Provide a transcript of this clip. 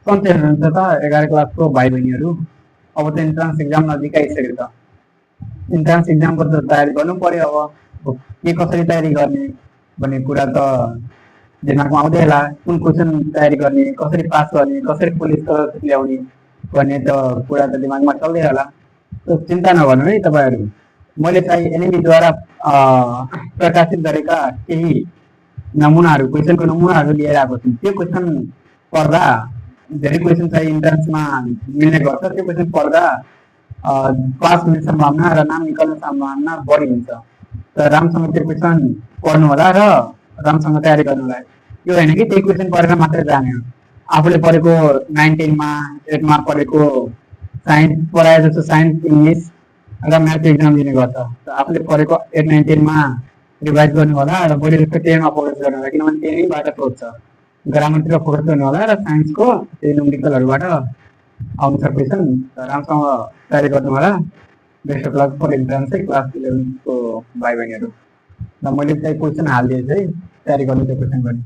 सन्चै हुनुहुन्छ त 11 क्लासको भाइ बहिनीहरू? अब त इन्ट्रान्स एक्जाम नजिक आइसक्यो त। इन्ट्रान्स एक्जामको त तयारी गर्नु पर्यो। अब के कसरी तयारी गर्ने भन्ने कुरा त दिमागमा आउँदै होला। कुन क्वेसन तयारी गर्ने, कसरी पास गर्ने, कसरी पुलिस स्कलरसिप ल्याउने भन्ने त कुरा त दिमागमा चल्दै होला। चिन्ता नगर्नु है तपाईँहरू। मैले चाहिँ एनएमईद्वारा प्रकाशित गरेका केही नमुनाहरू, क्वेसनको नमुनाहरू लिएर आएको छु। त्यो क्वेसन पढ्दा धेरै क्वेसन चाहिँ इन्ट्रान्समा मिल्ने गर्छ। त्यो क्वेसन पढ्दा पास हुने सम्भावना र नाम निकाल्ने सम्भावना बढी हुन्छ। र राम्रोसँग त्यो क्वेसन पढ्नु होला र राम्रोसँग तयारी गर्नु होला। यो होइन कि त्यही क्वेसन पढेर मात्रै जाने हो। आफूले पढेको 9, 10मा 8मा पढेको साइन्स पढाए जस्तो साइन्स, इङ्ग्लिस र म्याथ एक्जाम दिने गर्छ। आफूले पढेको 8, 9, 10मा रिभाइज गर्नु होला र बढी जस्तो 10मा फोकस गर्नु होला, किनभने 10बाट सोध्छ। ग्रामरतिर फोकस गर्नु होला र साइन्सको त्यही न्युमेरिकलहरूबाट आउँछ क्वेसन। राम्रोसँग तयारी गर्नु होला। Best of luck for entrance है क्लास 11 को भाइ बहिनीहरू। र मैले चाहिँ क्वेसन हालिदिएँ चाहिँ तयारी गर्नु, त्यो क्वेसन गर्ने।